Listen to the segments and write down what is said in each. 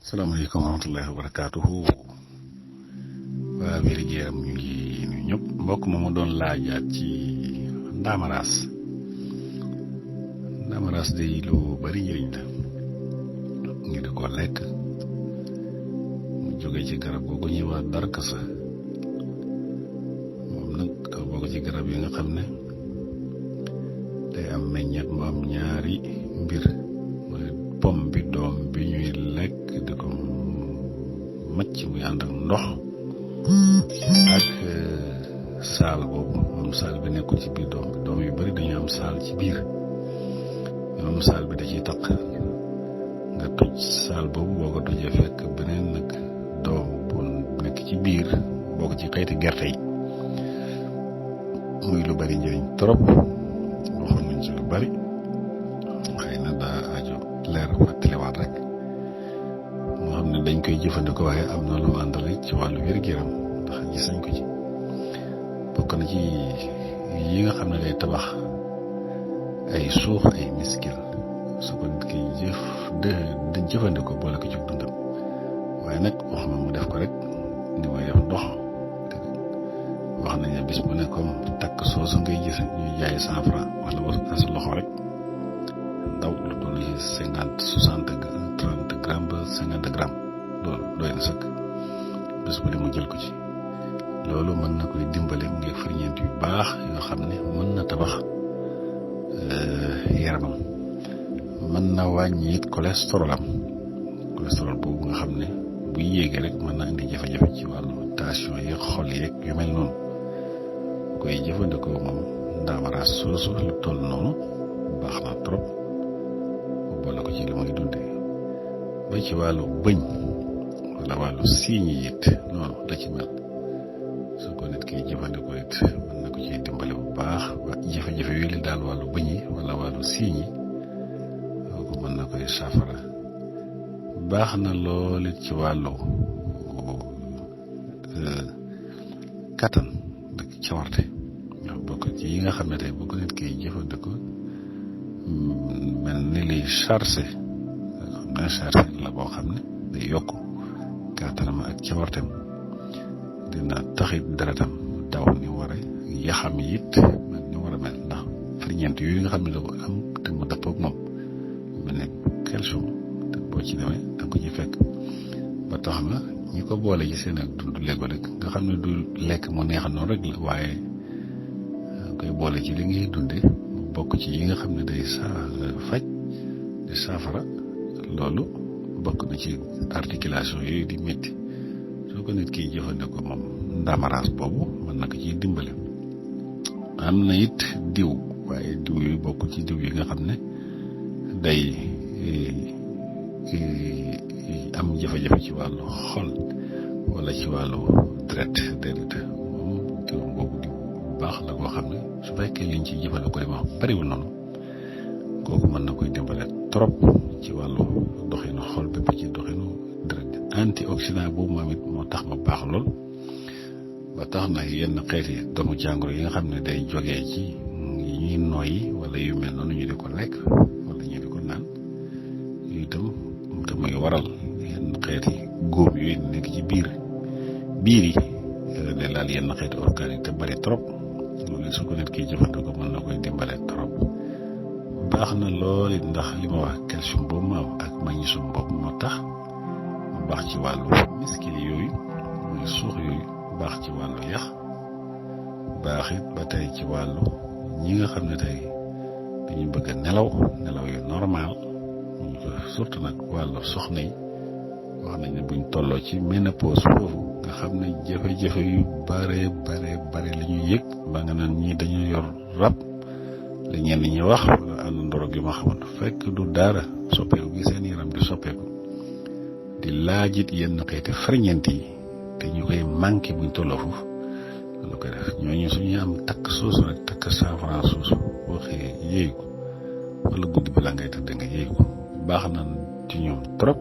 salaamaaleykum wa rahmatullahi wa barakaatuhu. waa wér-gu-yaram ñu ngi nuyu ñëpp. mbokk ma doon laajaat ci ndaamaraas. ndaamaraas day lu bari njëriñ la ngi di ko lekk mu jóge ci garab googu ñuy wax darkasa. moom nag bokk ci garab yi nga xam ne day am meññeet mu am ñaari mbir mooy pom bi doom bi ñuy lekk di ko macc muy ànd ak ndox ak saal boobu moom saal bi nekkul ci biir doom yu bari dañu am saal ci biir moom saal bi da ciy taq nga toj saal boobu boo ko tojee fekk beneen nag doom bu nekk ci biir bokk ci xeeti gerte yi muy lu bari njëriñ trop. waxoon nañ ci lu bari xëy na daa aju leer fàttaliwaat rek moo xam ne dañ koy jëfandikoo waaye am na lu mu àndal ci wàllu wér-gu-yaram ndax gis nañ ko ci bokk na ci yi nga xam ne day tabax ay suux ay miskil su ko nit ki jëfandikoo boole ko ci dundam waaye nag wax ma mu def ko rek ni may def ndox wax nañ ne bis bu ne comme takk soosu ngay gis ñuy jaay 100 francs wala ba sa loxo rek ndaw lu toll ci 50 60 30 grammes ba 50 grammes loolu doy na sëkk bis bu ne mu jël ko ci loolu mën na koy dimbale mu ngi ferñeent yu baax yoo xam ne mën na tabax yaramam mën na wàññi it cholestérol boobu nga xam ne bu yéegee rek mën na indi jafe-jafe ci wàllu tension yeeg xol yeeg yu mel noonu koy jëfandikoo moom ndaamaraas soosu lu toll noonu baax na trop boole ko ci li muy dundee ba ci wàllu bëñ wala wàllu siiñ yi it noonu la ci mel su ko nit kiy jëfandikoo it mën na ko ci dimbale bu baax ba jafe-jafe yooyu li daal wàllu bëñ yi wala wàllu siiñ yi ko mën na koy saafara baax na lool it ci wàllu kattan ak cawarte ñoo bokk ci yi nga xam ne tey bu ko nit kiy jëfandikoo mel ni liy chargé xam ne chargé la boo xam ne day yokk kattanam ak cawartem dina taxit deretam daw ni war a yaxam it mel ni war a mel ndax ferñeent yooyu nga xam ne da ko am te mu dëppook moom mel ne calcium te boo ci demee da ko ci fekk ba tax na ñi ko boole ci seen ak dund léeg-léeg nga xam ne du lekk mu neex noonu rek la waaye koy boole ci li ngay dunde mu bokk ci yi nga xam ne day faj di saafara loolu bokk na ci articulation yooyu di métti soo ko nit kiy jëfandikoo moom ndaamaraas boobu mën na ko ciy dimbale. am na it diw waaye diw yooyu bokk ci diw yi nga xam ne day am jafe-jafe ci wàllu xol wala ci wàllu deret moom diw boobu diw bu baax la koo xam ne su fekkee liñ ci jëfandikoo li ma wax bariwul noonu kooku mën na koy dimbale trop ci wàllu doxinu xol bépp ci doxinu deret antioxydant boobu moom it moo tax ma baax lool ba tax na yenn xeeti doomu jàngoro yi nga xam ne day jógee ci yi ñuy noyyi wala yu mel noonu ñu di ko lekk wala ñu di ko naan yu itam te muy waral yenn xeeti góom yooyu nekk ci biir yi day laal yenn xeeti organes yi te bari trop loolu su ko nit kiy jëfandikoo mën na koy dimbale trop baax na lool it ndax li ma wax calcium boobu ma am ak magnésium boobu moo tax mu baax ci wàllu miskil yooyu muy suux yooyu baax ci wàllu yax baax it ba tey ci wàllu ñi nga xam ne tey dañuy bëgg a nelaw yu normal surtout nag wàllu soxna yi wax nañ ne buñ tolloo ci ménopause foofu nga xam ne jafe-jafe yu bare la ñuy yëg ba nga naan ñii dañoo yor rab la ñenn ñi wax wala ànd ndorog yu ma xamoon fekk du dara soppeeku gi seen yaram di soppeeku di laajit yenn xeeti ferñeent yi te ñu koy manqué buñ tolloo foofu loolu koy def ñooñu suñu am takk soosu rek takk 100 francs soosu boo xëyee yéeyu ko wala guddi balaa ngay tëdd nga yéeyu ko baax na ci ñoom trop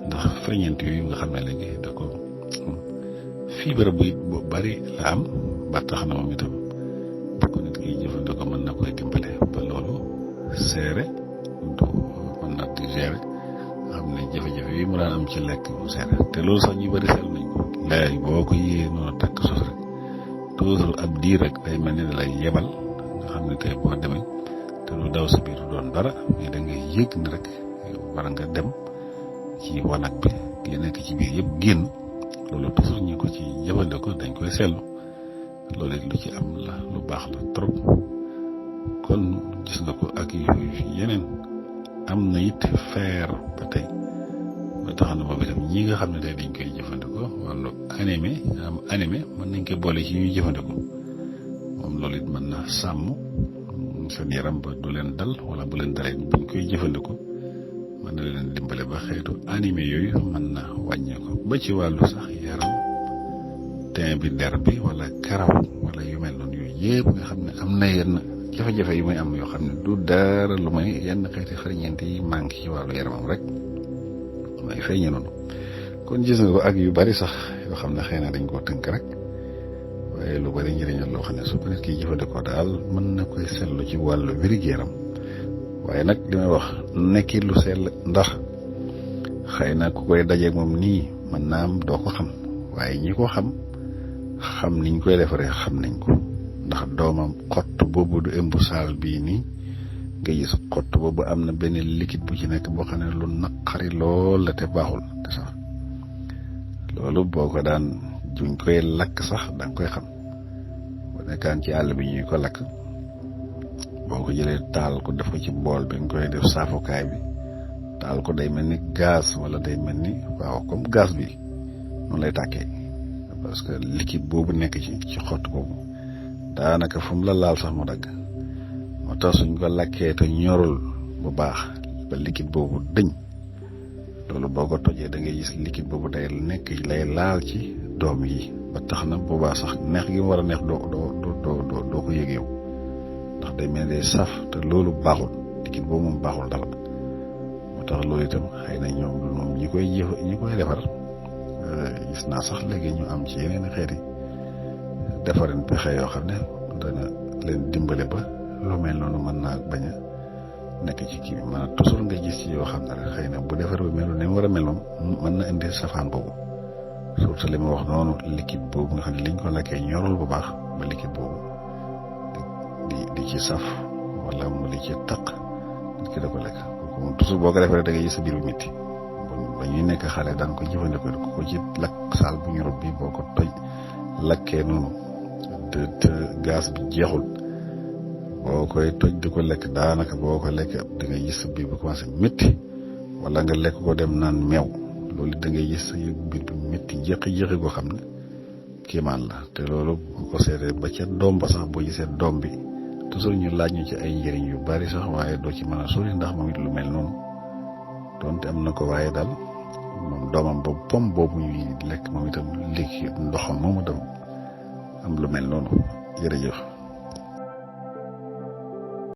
ndax ferñeent yooyu nga xam ne léegi da ko fibre bu bari la am ba tax na moom itam bu ko nit kiy jëfandikoo mën na koy dimbale ba loolu seere du mën na digérer xam ne jafe-jafe yi mu daan am ci lekk bu seer te loolu sax ñu bëri seetlu nañ ko léegi boo ko yéeyee noonu takk sos rek toujours ab diir rek day mel ni da lay yebal nga xam ne tey boo demee te lu daw sa biir doon dara mais da ngay yëg ni rek war nga dem ci wanag bi li nekk ci biir yëpp génn loolu toujours ñu ko ci jëfandikoo dañ koy seetlu loolu it lu ci am la lu baax la trop kon gis nga ko ak yeneen am na it fer ba tey ba tax na moom itam ñi nga xam ne tey dañ koy jëfandikoo wala anémie mën nañ koy boole ci ñuy jëfandikoo moom loolu it mën na sàmm seen yaram ba du leen dal wala bu leen dalee buñ koy jëfandikoo mën na leen dimbale ba xeetu anémie yooyu mën na wàññeeku ba ci wàllu sax yaram teint bi der bi wala karaw wala yu mel noonu yooyu yëpp nga xam ne am na yenn jafe-jafe yu muy am yoo xam ne du dara lu may yenn xeeti xarñeent yi manqué ci wàllu yaramam rek may feeñe noonu kon gis nga ko ak yu bari sax yoo xam ne xëy na dañ koo tënk rek waaye lu bari njëriñal loo xam ne su ko nit ki jëfandikoo daal mën na koy seetlu ci wàllu wér-gu-yaram waaye nag li may wax nekki lu sell ndax xëy na ku koy dajeeg moom nii mën naa am doo ko xam waaye ñi ko xam niñ koy defaree xam nañ ko ndax doomam xott boobu du ëmb saal bii nii nga gis xott boobu am na benn liquide bu ci nekk boo xam ne lu naqari lool la te baaxul te sax loolu boo ko daan duñ koy lakk sax danga koy xam bu nekkaan ci àll bi ñuy ko lakk boo ko jëlee taal ko def ko ci bool bi nga koy def saafukaay bi taal ko day mel ni gaz wala day mel ni waaw comme gaz bi noonu lay tàkkee parce que liquide boobu nekk ci xott boobu daanaka fu mu la laal sax mu dagg moo tax suñ ko lakkee te ñorul bu baax ba liquide boobu dëñ loolu boo ko tojee da ngay gis liquide boobu day nekk lay laal ci doom yi ba tax na boobaa sax neex gi mu war a neex doo ko yëg yow ndax day mel day saf te loolu baaxul liquide boobu moom baaxul dara moo tax loolu itam xëy na ñoom ñi koy defar gis naa sax léegi ñu am ci yeneen xeeti defarin pexe yoo xam ne dana leen dimbale ba lu mel noonu mën naa bañ a nekk ci kii bi maanaam toujours nga gis ci yoo xam ne rek xëy na bu defar bi melu ni mu war a mel moom mën na indi safaan boobu surtout li ma wax noonu liquide boobu nga xam ne liñ ko lakkee ñorul bu baax ba liquide boobu di ci saf wala mu di ci taq nit ki da ko lekk kooku moom toujours boo ko defee da ngay gis sa biir bu métti ba ñuy nekk xale daan ko jëfandikoo ko ci lakk saal bu ñorul bi boo ko toj lakkee noonu te gaz bi jeexul boo koy toj di ko lekk daanaka boo ko lekk da ngay gis sa biir bi commencé métti wala nga lekk ko dem naan meew loolu da ngay gis sa biir bi métti jéqi-jéqi goo xam ne kiimaan la te loolu boo ko seetee ba ca doom ba sax boo gisee doom bi toujours ñu laaj ñu ci ay njëriñ yu bari sax waaye doo ci mën a sori ndax moom it lu mel noonu donte am na ko waaye daal moom doomam boobu pom boobu ñuy lekk moom itam léegi ndoxam moomu dem am lu mel noonu jërëjëf